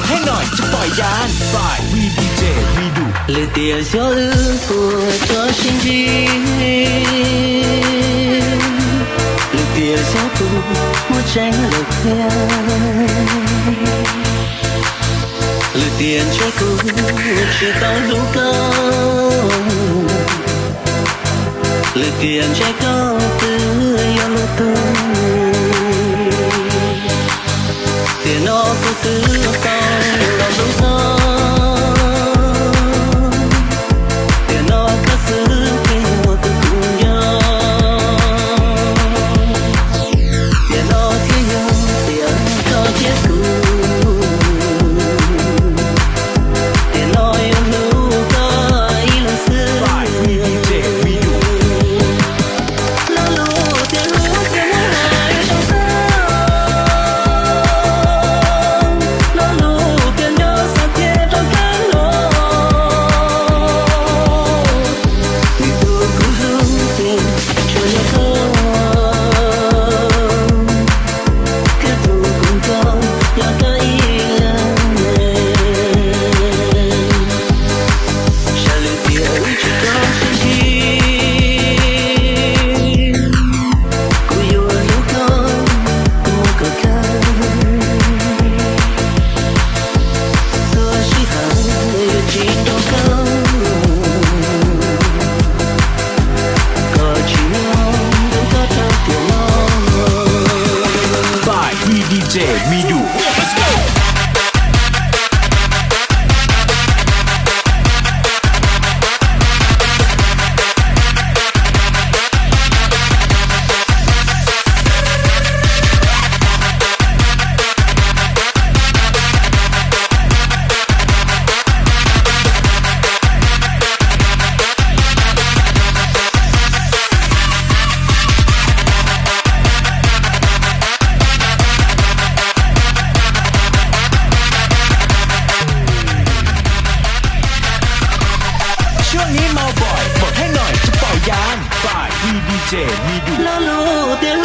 Heev no tsis pom yas, by V D J Midu. Lwm tiam xyov wb puas tso sib ntsib, lwm tiam xyov kuv muaj tseeb lawm thiab, lwm tiam ntshe kuv tsis tau hlub koj, lwm tiam ntshe koj twb yog lwm tus. Tiam no kuv twb tau los hlub koj, tiam no koj xwb thiaj yog tus kuv nco. Tiam no thiaj yog tiam koj thiab kuv, tiam no yuav hlub koj ib leeg xwb. Lo lus tias hlub thiaj muab hais zoo kawg, lo lus tias nco xav thiaj rov qab los. Nws tus kuv hlub ces tsuas yog koj, thiab tus kuv nco yog koj ib leeg. Sab lwm tiam wb tsis tau sib ntsib, kuv yuav hlub koj, kuv muab koj kawg, tuag sij hawm yuav tsis nrog koj, koj tsis nyob ntawm koj rau tiam no. By V D J Midu. Suab ni mau boy, pom heev no tsis pom yas, by V D J Midu. Lo lus tias